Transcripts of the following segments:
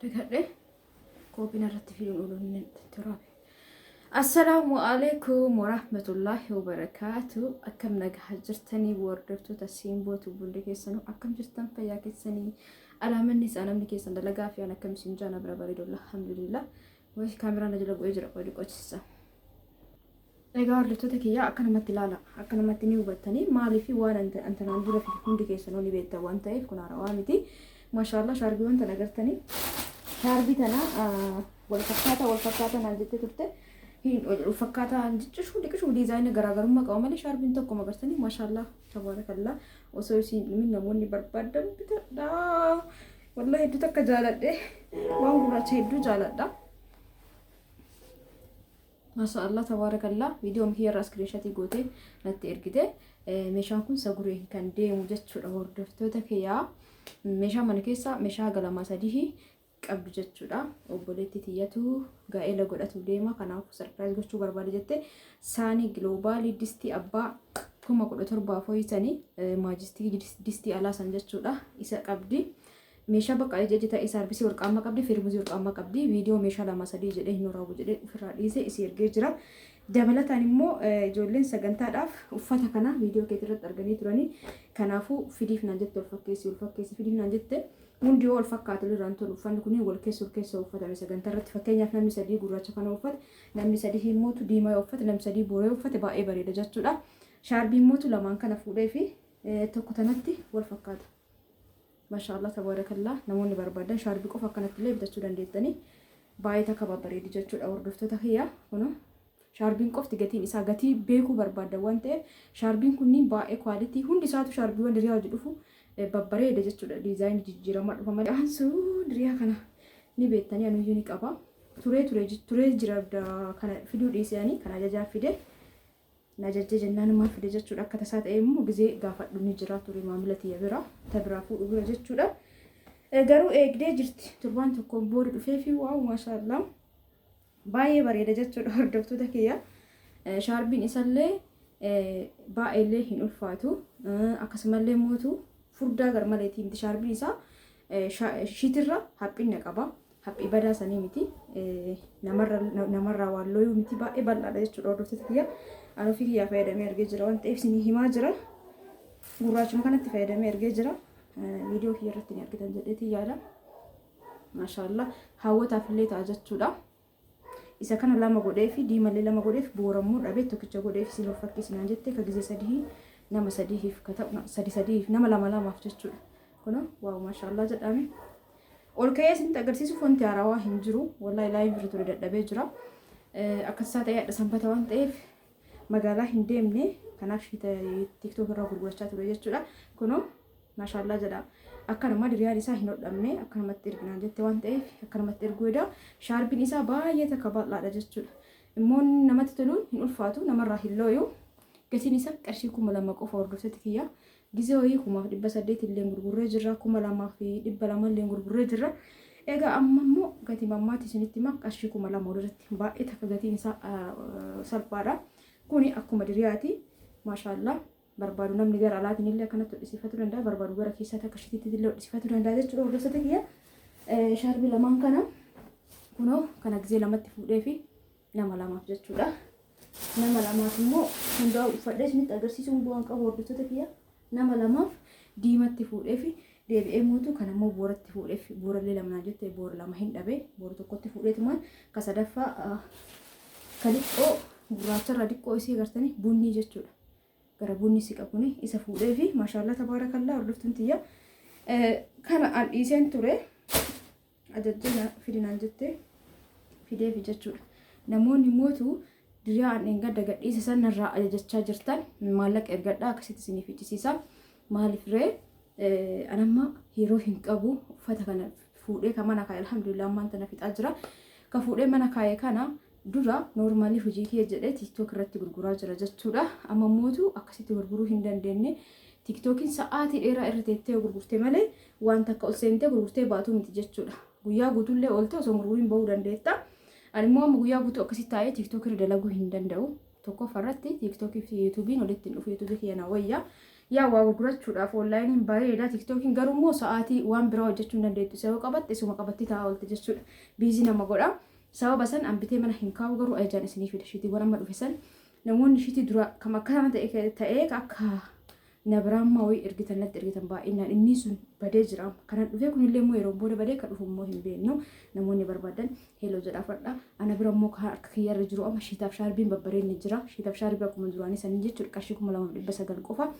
Dagadhe koophiin irratti fiduun oolu inni turaabe. Assalaamu alaikum warahmatullaahi wabarakaatu. Akkam nagaa jirtanii hordoftoota Simboo Tube keessanuu akkam jirtan fayyaa keessanii alaamanni isaa namni keessan dalagaa fi an akkam isin jaana bira bareedu alhamdulillah. Wayi kaameraan na jala bu'ee jira qoodi qochisa. Egaa hordoftoota kiyyaa akka namatti ilaala akka namatti ni hubattanii maaliif waan antanaan dura fide hundi keessanuu ni beektan waan ta'eef kun haarawaa miti. Maashaallah shaarbiiwwan tana agartanii shaarbii tana wal fakkaataa wal fakkaataa naan jettee turte wal fakkaataa jechuun dhiqishuu diizaayinii garaagarummaa qaba malee shaarbiin tokko magartanii maashaallah tabaarakallaa osoo isiin dhumin namoonni barbaadan bitadhaa. Wallahi hedduu takka jaaladhe waan gurraacha hedduu jaaladha. Masha Allah tabaarakallaa viidiyoon kiyya irraa iskiriinshatii gootee natti ergite. Meeshaan kun sagureen kan deemu jechuudha hordoftoota kiyyaa. Meeshaa mana keessa meeshaa galamaa sadii qabdu jechuudha. Obboleetti tiyyatu gaa'ela godhatu deema kanaaf sarpiraayiz gochuu barbaade jette saanii giloobaalii distii abbaa 17,000 hojjetanii maajistii distii alaa san jechuudha isa qabdi. Meeshaa bakka ija ija ta'e saarbisii warqaammaa qabdi, feermuzii warqaammaa qabdi. Viidiyoo meeshaa lama sadii jedhee hin waraabu jedhee ofirraa dhiisee isii ergee jira. Dabalataan immoo ijoolleen sagantaadhaaf uffata kana viidiyoo keetii irratti arganii turanii. Kanaafuu fidiif naan jette ol fakkeessi ol fakkeessi fidiif naan jette. Hundi yoo ol fakkaatu irraan tolu uffanni kun wal keessa wal keessa uffatame sagantaa irratti fakkeenyaaf namni sadii gurraacha kana uffate namni sadii himmootu diimaa yoo uffate namni sadii booree uffate baay'ee bareeda jechuudha. Shaarbii immootu lamaan kana fuudhee fi tokko tanatti wal fakkaata. Masha Allah tabarakallah namoonni barbaadan shaarbii qofa akkanatti illee bitachuu dandeettanii baay'ee takka babbareedi jechuudha hordoftoota kiyya kunoo shaarbiin qofti gatiin isaa gatii beekuu barbaaddan waan ta'eef shaarbiin kunniin baay'ee kwaalitii hundi isaatu shaarbiiwwan diriyaa hojii dhufu babbareeda jechuudha diizaayinii jijjiiramaa dhufa malee aansuu diriyaa kana ni beektanii anuyyuu ni qaba turee turee turee jira kana fiduu dhiisee ani kana ajajaa fide Na jajjee jennaan maal fide jechuudha akka tasaa ta'ee immoo gizee gaafadhu ni jira ture maamila tiyya bira ta biraa fuudhu bira jechuudha. Garuu eegdee jirti torbaan tokkoon booda dhufee fi waaw maashaallah baay'ee bareeda jechuudha hordoftoota kiyya. Shaarbiin isallee baay'eellee hin ulfaatu akkasumallee mootu furdaa garmaleetii miti shaarbiin isaa shiitirra haphinna qaba. Haphii badaa sanii miti. Namarraa waan looyuu miti. Baay'ee bal'aadha jechuudha hordoftoota kiyya. Ani ofii kiyyaa fayyadamee argee jira waan ta'eef isinii himaa jira. Gurraachuma kanatti fayyadamee argee jira. Viidiyoo kiyya irratti ni argitan jedheetii yaada. Maashaallah hawwataaf illee ta'a jechuudha. Isa kana lama godhee fi diimallee lama godheef boorammoo dhabee tokkicha godheef isin of fakkeessinaan jette ka gizee sadii nama sadiif ka ta'u sadi sadiif nama lama lamaaf jechuudha. Kunoo waaw maashaallah jedhame. Ol ka'ee isinitti agarsiisuuf wanti haarawaa hin jiru. Wallahi live irra ture dadhabee jira. Akkas isaa ta'ee hadha sanbata waan ta'eef magaalaa hin deemne. Kanaaf TikTok irraa gurgurachaa ture jechuudha. Kunoo maashaallaa jedha. Akkanuma diriyaan isaa hin hodhamne akkanumatti erginaan jette waan ta'eef akkanumatti erguu eda. Shaarbiin isaa baay'ee takka bal'aadha jechuudha. Immoo namatti toluun hin ulfaatu namarraa hin looyu. Gatiin isaa qarshii 2000 qofa hordoftoota kiyya. Gizee wayii 1800 illeen gurgurree jirra, 2200 illeen gurgurree jirra. Egaa amma immoo gatii mammaatti isinitti hima qarshii 2000 walirratti baay'ee takka gatiin isaa salphaadha. Kuni akkuma diriyaati. Maashaallah barbaadu namni gara alaatiin illee akkanatti hodhisiifachuu danda'a barbaadu gara keessaatti akka shitiitti illee hodhisiifachuu danda'a jechuudha hordoftoota kiyya. Shaarbii lamaan kana Kunoo kana gizee lamatti fuudhee fi nama lamaaf jechuudha. Nama lamaaf immoo hundaa uffadhee isinitti agarsiisuun bu'aan qabu hordoftoota kiyya. Nama lamaaf diimatti fuudhee fi deebi'ee mootu kan ammoo booratti fuudheef boorallee lama naan jette boora lama hin dhabe boora tokkotti fuudheetumaan ka sadaffaa ka diqqoo gurraacharraa diqqoo isii agartanii bunnii jechuudha. Gara bunni siqa kuni isa fuudhee fi maashaallaa tabaarakallaa hordoftuun tiyya. Kana an dhiiseen ture ajajjee fidinaan jette fideefi jechuudha. Namoonni mootu diriyaa an dheengadda gadhiise san narraa ajajachaa jirtan maallaqa ergadhaa akkasitti isiniif fichisiisa. Maaliif ree an amma yeroo hin qabu uffata kana fuudhee ka mana kaa'e alhamdulillah ammaan tana fixaa jira. Ka fuudhee mana kaa'e kana dura noormaalii hojii kiyya jedhee TikTok irratti gurguraa jira jechuudha. Amma mootu akkasitti gurguruu hin dandeenye. TikTokiin sa'aatii dheeraa irra teettee gurgurte malee waan takka ol seentee gurgurtee baatu miti jechuudha. Guyyaa guutuullee oolte osoo gurguriin bahuu dandeetta. Ani immoo amma guyyaa guutuu akkasitti taa'ee TikTok irra dalaguu hin danda'u. Tokkoffaa irratti TikTokii fi YouTube'n walitti hin dhufu YouTube kiyya na wayya. Yaa waa gurgurachuudhaaf onlaayiniin bareeda TikTokiin garuu immoo sa'aatii waan biraa hojjechuu hin dandeettu. Isa yoo qabatte isuma qabatti taa'aa oolte jechuudha. Biizii nama godha. Sababa san an bitee mana hin kaa'u garuu ajajaan isinii fida. Shiitiiwwan amma dhufe san namoonni shiitii dura kam akkana ta'e ta'ee akka na biraammaa wayii ergitan natti ergitan baay'inaan inni sun badee jira amma. Kanan dhufee kunillee immoo yeroo booda badee kan dhufu immoo hin beeknu namoonni barbaadan heloo jedhaa fadha. Ana bira immoo kan harka kiyyarra jiru amma shiitaaf shaarbiin babbareedni jira. Shiitaaf shaarbii akkuma duraanii sanii jechuudha qarshii 2900 qofa.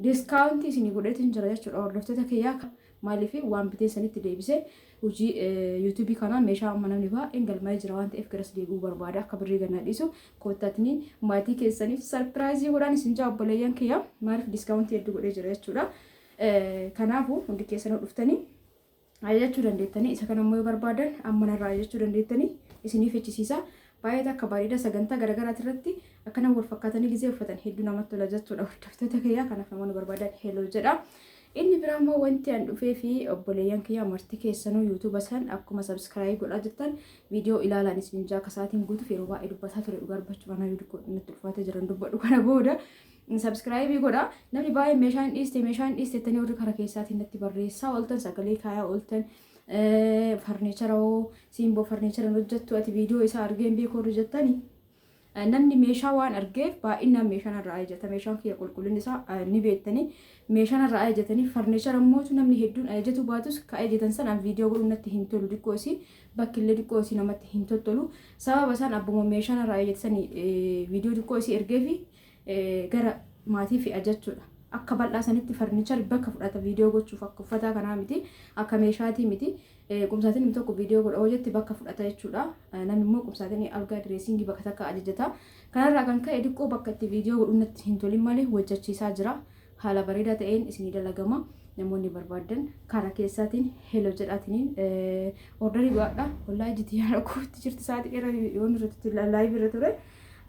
Diskaawuntii isinii godheetiin jira jechuudha hordoftoota kiyyaa. Maaliif waan bitee sanitti deebisee hojii yuutuubii kanaa meeshaa amma namni baay'een galmaa'ee jira waan ta'eef garas deebi'uu barbaada akka birrii ganaa dhiisu koottaatni maatii keessaniif sarpiraayizii godhaan isin jaa obboleeyyan kiyya maaliif diskaawuntii hedduu godhee jira jechuudha. Kanaafuu hundi keessanuu dhuftanii ajajachuu dandeettanii isa kana immoo yoo barbaadan amma narraa ajajachuu dandeettanii isiniif fichisiisa. Baay'ee takka bareeda sagantaa garaagaraati irratti akkana wal fakkaatanii gizee uffatan hedduu namatti tola jechuudha hordoftoota kiyyaa kanaaf namoonni barbaadan heloo jedha. Inni biraa immoo wanti an dhufee fi obboleeyyan kiyyaa marti keessanuu yuutuuba san akkuma sabskiraayib godhaa jirtan viidiyoo ilaalaan isin jaa akka sa'aatiin guutuuf yeroo baay'ee dubbataa ture dhugaa dubbachuuf anaa yoo natti ulfaatee jiran dubbadhu kana booda sabskiraayibii godha. Namni baay'een meeshaan dhiiste meeshaan dhiiste jettanii warri karaa keessaatiin natti barreessaa ooltan sagalee kaayaa ooltan farniichara hoo siimboo farniichara hojjettu ati viidiyoo isaa argeen beeku warri jettani. Namni meeshaa waan argeef baay'inaan meeshaan irraa ajajata. Meeshaan kiyya qulqullinni isaa ni beektanii. Meeshaan irraa ajajatanii farniichara mootu namni hedduun ajajatu baatus ka ajajatan sanaan viidiyoo godhuun natti hin tolu diqqoo isii bakki illee diqqoo isii namatti hin tottolu. Sababa isaan abbuma meeshaan irraa ajajatanii viidiyoo diqqoo isii ergeefi gara maatii fe'a jechuudha. Akka bal'aa sanitti farniichar bakka fudhata viidiyoo gochuuf akka uffataa kanaa miti akka meeshaatii miti. Qumsaatiin namni tokko viidiyoo godha hojjetti jette bakka fudhata jechuudha. Namni immoo qumsaatiin algaa direesingii bakka takka ajajata. Kanarraa kan ka'e diqqoo bakka itti viidiyoo godhuun natti hin tolin malee hojjechiisaa jira. Haala bareedaa ta'een isinii dalagama. Namoonni barbaadan karaa keessaatiin heloo jedhaatiniin ordarii godhadha. Wallaahi jiti yaada kootti jirti sa'aatii dheeraa yoon irratti laayivii irra ture.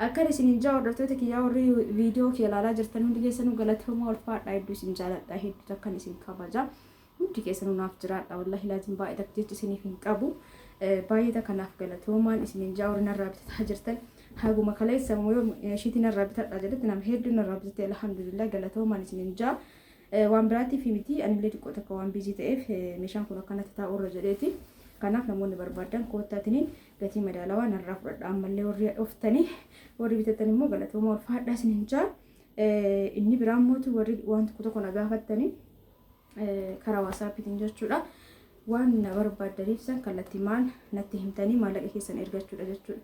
Akkan isinin jaa hordoftoota kiyyaa warri viidiyoo kiyya ilaalaa jirtan hundi keessanuu galatoomaa ulfaadha hedduu isin jaaladha hedduu takkan isin kabaja hundi keessanuu naaf jiraadha wallahi laazim baay'ee takka jecha isiniif hin qabu baay'ee takka naaf galatoomaan isinin jaa warri narraa bitataa jirtan haguma kaleessa yoo ishiitii narraa bitadha jedhetti nama hedduu narraa bitatte alhamdulillah galatoomaan isinin jaa waan biraatiif miti anillee xiqqoo takka waan biizii ta'eef meeshaan kun akkanatti taa'u irra jedheeti kanaaf namoonni barbaadan koottaatiniin gatii madaalawaa narraa fudhadha ammallee warri dhuftanii warri bitatan immoo galatooma ulfaadhaa isinin jaa inni biraan mootu warri waan tokko tokko na gaafattanii karaa waasaappiitiin jechuudha waan na barbaaddaniif san kallattimaan natti himtanii maallaqa keessan ergachuudha jechuudha.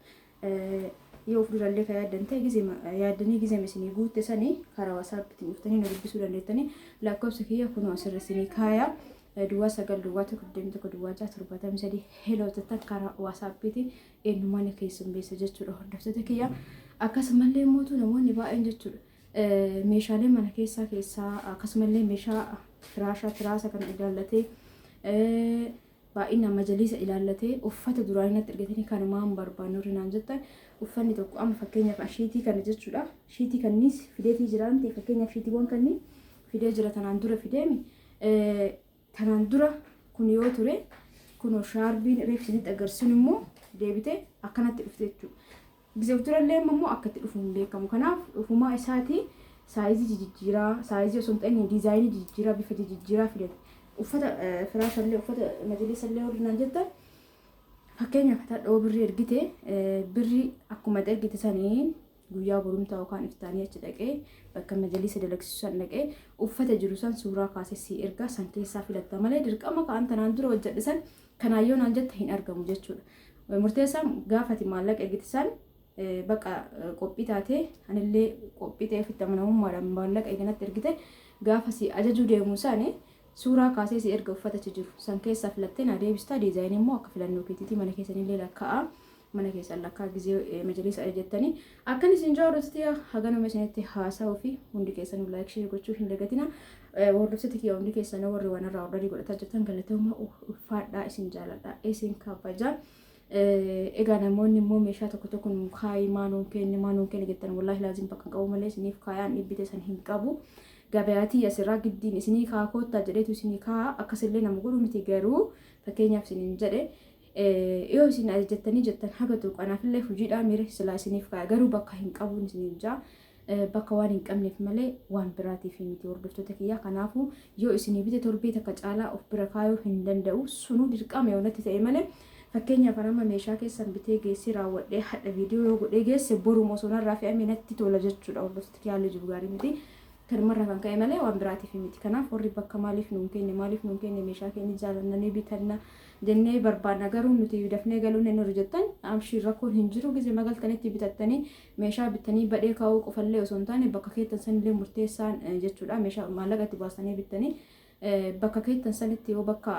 Yoo of durallee kan yaaddan ta'e gizee yaaddanii gizee isinii guutte sanii karaa waasaappiitiin dhuftanii na dubbisuu dandeettanii lakkoofsa kiyya kunoo asirra isinii kaaya. Duwwaa 9 duwwaa 1 21 duwwaa 6 73 heloo jettan karaa waasaappiitiin eenyummaan keessummeessa jechuudha hordoftoota kiyya. Akkasumallee mootu namoonni baay'een jechuudha meeshaalee mana keessaa keessaa akkasumallee meeshaa firaashaa tiraasa kana ilaallatee baay'inaan majaliisa ilaallatee uffata duraanii natti ergatanii kanumaan barbaannu warri naan jettan uffanni tokko amma fakkeenyaaf shiitii kana jechuudha shiitii kanniis fideetii jiraan ta'e fakkeenyaaf shiitiiwwan kannii fidee jira tanaan dura fideemi Tanaan dura kun yoo ture kunoo shaarbiin reef isinitti agarsiisuun immoo deebite akkanatti dhufte jechuudha. Gizee durallee amma immoo akka itti dhufu hin beekamu. Kanaaf dhufumaa isaatii saayizii jijjiiraa, saayizii osoo hin ta'in diizaayinii jijjiiraa, bifa jijjiiraa fidate. Uffata firaashallee uffata majlisallee warri naan jettan Fakkeenyaaf tadhoo birrii ergite, birrii akkuma ergite sanii guyyaa borumtaa yookaan iftaanii achi dhaqee bakka majaliisa dalagsiisu san dhaqee uffata jiru san suuraa kaasee si ergaa, san keessaa filatta malee dirqama ka'an tanaan dura hojjedhe san kanaayyoo naan jette hin argamu jechuudha. Murteessaan gaafati maallaqa ergite san bakka qophii taatee, anillee qophii ta'ee ofitti amanamummaadhaan maallaqa eeganatti ergite, gaafa si ajajuu deemu sani suuraa kaasee si erga, uffata achi jiru san keessaa filattee na deebistaa. Diizaayinii immoo akka filannoo keetiitii mana keessanillee lakkaa'a. Mana keessan lakkaa gizee majaliisa ajajattanii akkan isin jaallattu haganuma isinitti haasa'uu fi hundi keessanuu like, share gochuu hin dagatina. Hordoftoota kiyya hundi keessanuu, warri waan irraa ordarii godhataa jirtan, galatooma, ulfaadhaa, isin jaaladha, isin kabaja. Egaa namoonni immoo meeshaa tokko tokko nu kaayi, maa nuun kenne, maa nuun kenne jettan, wallaahi laazim bakka hin qabu malee isiniif kaayaan dhibbite san hin qabu. Gabayaatii asirraa giddiin isinii kaa koottaa jedheetu isinii kaa akkasillee nama godhu miti, garuu fakkeenyaaf isiniin jedhe, yoo isin ajajattanii jettan haga tokko anaafillee hojiidhaa miira silaa isiniif kaaya, garuu bakka hin qabuun isiniin jaa, bakka waan hin qabneef malee waan biraatiif miti, hordoftoota kiyyaa. Kanaafuu yoo isinii bite torbee takka caalaa of bira kaayuu hin danda'u, sunuu dirqama yoo natti ta'e malee. Fakkeenyaaf amma meeshaa keessan bitee geessee raawwadhee hadha viidiyoo yoo godhee geesse, boruma osoo narraa fe'ame natti tola jechuudha. Hordoftoota kiyyaa, haalli jiru gaarii miti. Kanumarraa kan ka'e malee waan biraatiif miti. Kanaaf warri bakka maaliif nuun kenne, maaliif nuun kenne, meeshaa keenya jaalannanii bitanna jennee barbaadna, garuu nuti dafnee galuun hin jiru jettan, amshii rakkoon hin jiru. Gizee magaltanitti bitattanii meeshaa bittanii badhee kaa'uu qofallee osoo hin taane bakka keettan sanillee murteessaan jechuudha. Meeshaa maallaqa itti baasanii bittanii bakka keettan sanitti, yoo bakka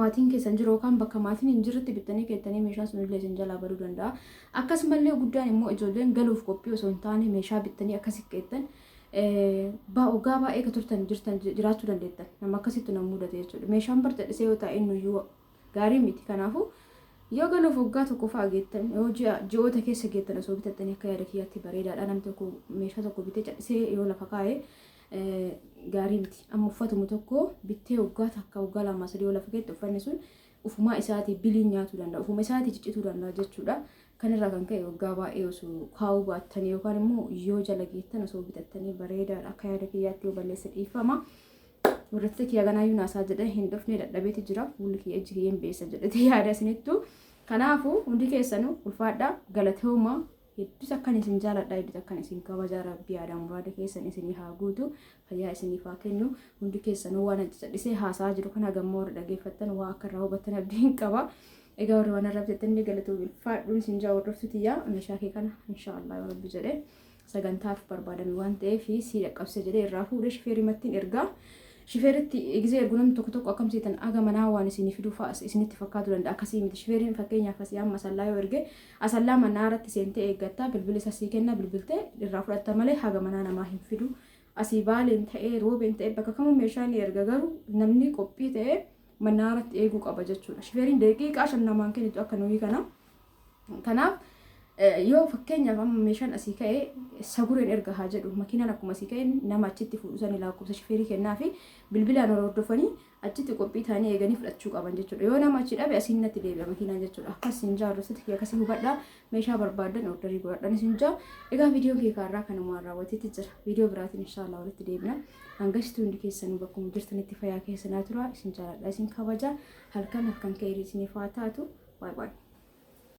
maatiin keessan jiru yookaan bakka maatiin hin jirretti bittanii keettanii, meeshaan sunillee isin jalaa baduu danda'a. Akkasumallee guddaan immoo ijoolleen galuuf qophii osoo hin taane meeshaa bittanii akkasi keettan waggaa baay'ee ka turtan jirtan jiraachuu dandeettan. Nama akkasitti nama mudate jechuudha. Meeshaan barcadhisee yoo taa'e innuyyuu gaarii miti. Kanaafuu yoo galuuf waggaa tokko fa'aa geettan, yoo ji'oota keessa geettan osoo bitattanii akka yaada kiyyaatti bareedaadha. Namni tokko meeshaa tokko bitee cadhisee yoo lafa kaa'e gaarii miti. Amma uffatuma tokko bittee waggaa takka, waggaa 2, 3 yoo lafa keette, uffanni sun ufumaa isaatii biliin nyaatuu danda'a. Ufuma isaatii ciccituu danda'a jechuudha. Kanirraa kan ka'e waggaa baay'ee osoo kaa'uu baattanii yookaan immoo yoo jala geettan osoo bitattanii bareedaadha. Akka yaada kiyyaatti, yoo balleessa dhiifama. Hordoftoota kiyya, ganaayyuu naasaa jedhee hin dhufne, dadhabeeti jira. Fuulli kiyya, ijji kiyya hin beessa jedhete yaada isinittu. Kanaafuu hundi keessanuu ulfaadhaa, galatooma. Hedduus akkan isin jaaladha, hedduus akkan isin kabajaa. Rabbii yaada muraada keessan isinii haa guutu, fayyaa isiniif haa kennu. Hundi keessanuu waan cadhisee haasaa jiru kana gammoo warra dhageeffattan waa akka irraa hubattan abdiin qaba. Egaa warri waan irraa bitattanii galatoo, ulfaadhuun isin jaa. Hordoftu tiyyaa, meeshaa kee kana inshaallah yoo Rabbi jedhe sagantaaf barbaadame waan ta'eef sii dhaqqabse jedhee irraa fuudhee shifeerii mattiin ergaa. Shifeeritti gizee ergu namni tokko tokko akkam seetan, aga manaa waan isinii fiduu fa'a isinitti fakkaatu danda'a. Akkasii miti. Shifeeriin fakkeenyaaf asii amma Asallaa yoo erge, Asallaa manaa irratti seentee eeggatta, bilbila isa sii kenna, bilbiltee irraa fudhatta malee haga manaa namaa hin fidu. Asii Baaleen ta'ee, Roobeen ta'ee, bakka kamuu meeshaa ni erga, garuu namni qophii ta'ee manaa irratti eeguu qaba jechuudha. Shifeeriin daqiiqaa 5 namaan kennitu akka nuyi kana. Kanaaf yoo fakkeenyaaf amma meeshaan asii ka'ee sagureen erga haa jedhu, makiinaan akkuma asii ka'een nama achitti fuudhu sani lakkoofsa shifeerii kennaa fi bilbilaan hordofanii achitti qophii ta'anii eeganii fudhachuu qaban jechuudha. Yoo nama achi dhabe asiin natti deebi'a makiinaan jechuudha. Akkas hin jaa, hordoftoota akkasii hubadhaa, meeshaa barbaadan ordarii godhadhan isin jaa. Egaa viidiyoon kee kaarraa kanumaan raawwateetti jira. Viidiyoo biraatiin inshaallah walitti deebina. Hangasitti hundi keessanuu bakkuma jirtanitti fayyaa keessanaa tura. Isin jaaladha, isin kabaja. Halkan halkan ka'ee isiniif haa taatu. Baay baay.